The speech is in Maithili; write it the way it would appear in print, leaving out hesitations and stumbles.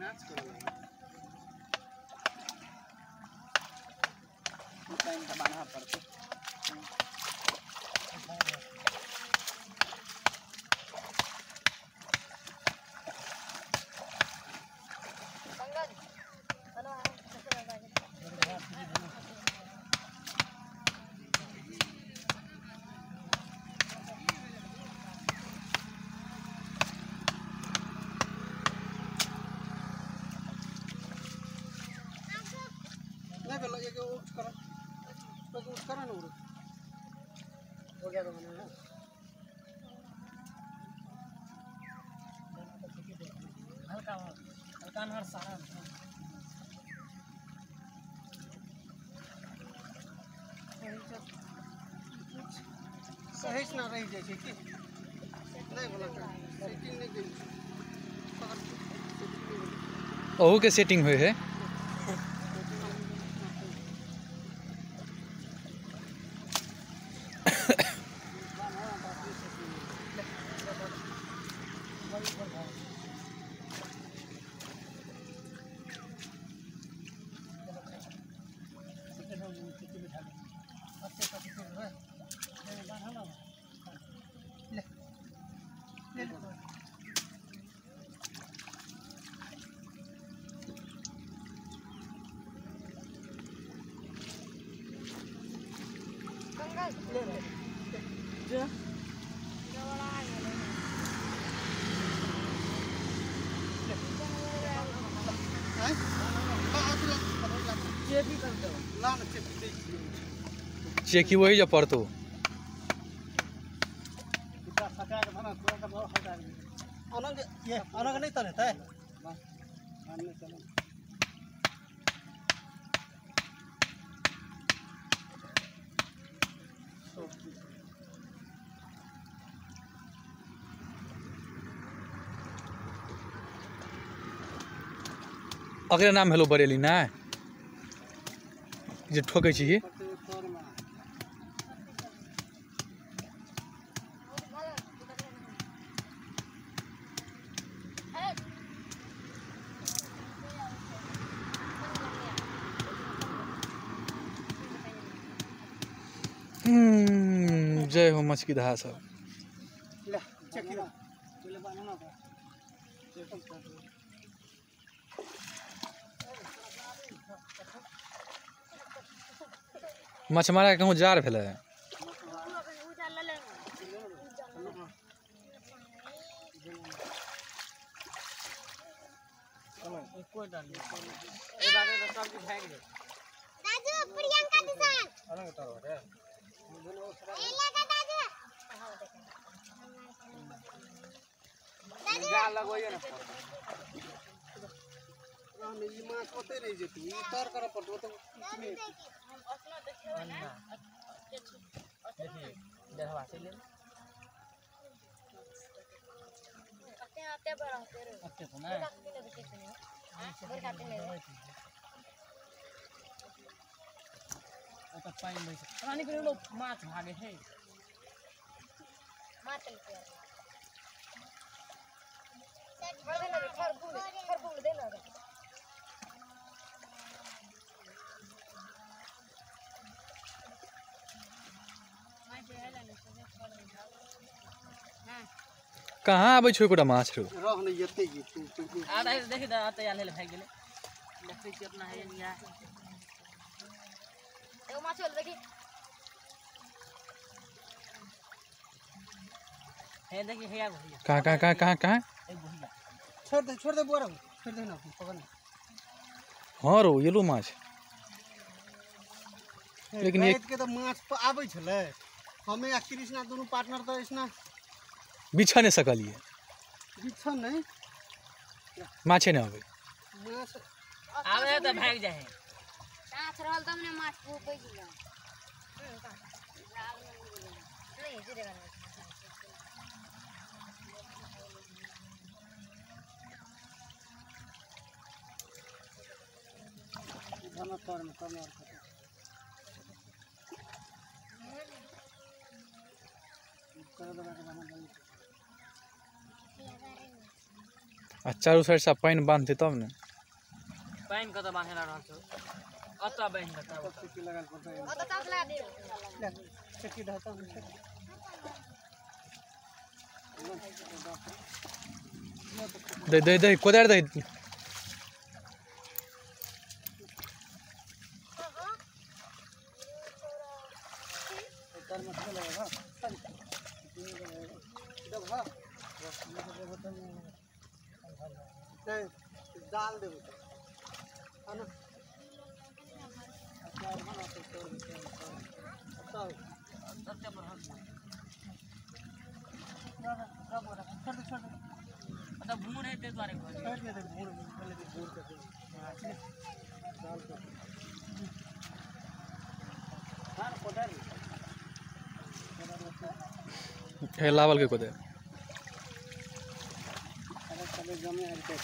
नाच कर टाइम का बांधा पड़ते। हो गया तो मैंने हल्का हल्का हर सारा सही से ना रही जाए कि नहीं बोला सेटिंग नहीं करी ओहू के सेटिंग होय है। चेकी वही जब पड़तो अलग नहीं तले है। अगला नाम हेलो बरेली ना जे ठोकै छी। जय हो मछकी दहा सब। मछमारा के कहूँ जार भेलै। माछ ओते रहि जेतै ई तर करऽ पड़तौ ओतऽ माछ भागे है कहाँ आबै छौ एकोटा माछ रो? रह नै एते तू तू आ देखि द आते आले भाग गेलै। देखै छी अपना है निया एगो माछ होल देखी हे देखी हे भैया कहाँ कहाँ कहाँ कहाँ कहाँ ए भैया छोड़ दे बुआ छोड़ दे ना पकड़। हां रो येलो माछ लेकिन रात के तो माछ आबै छलै। हमें आ कृष्णा दोनों पार्टनर तो इसना बिछा नहीं सकलिए। बिछा नहीं माछे नहीं आवे। माछ आवे तो भाग जाए। माछ रहल तब ने माछ भूपै गेल। नहीं जीरे धन तर में कम और आ चारू साइड से पानि बांधते तब ने। पानि कतऽ बांधे ला रहल छौ? अतऽ बान्हि देतौ। चेकी लगाल पड़तै। ओतऽ तक लगा दे। चेकी ढाता। दे दे दे कोदारि दे। जाल देबो है ना। भूर है ते द्वारे हे लावल के कोदारि। जमे आबि के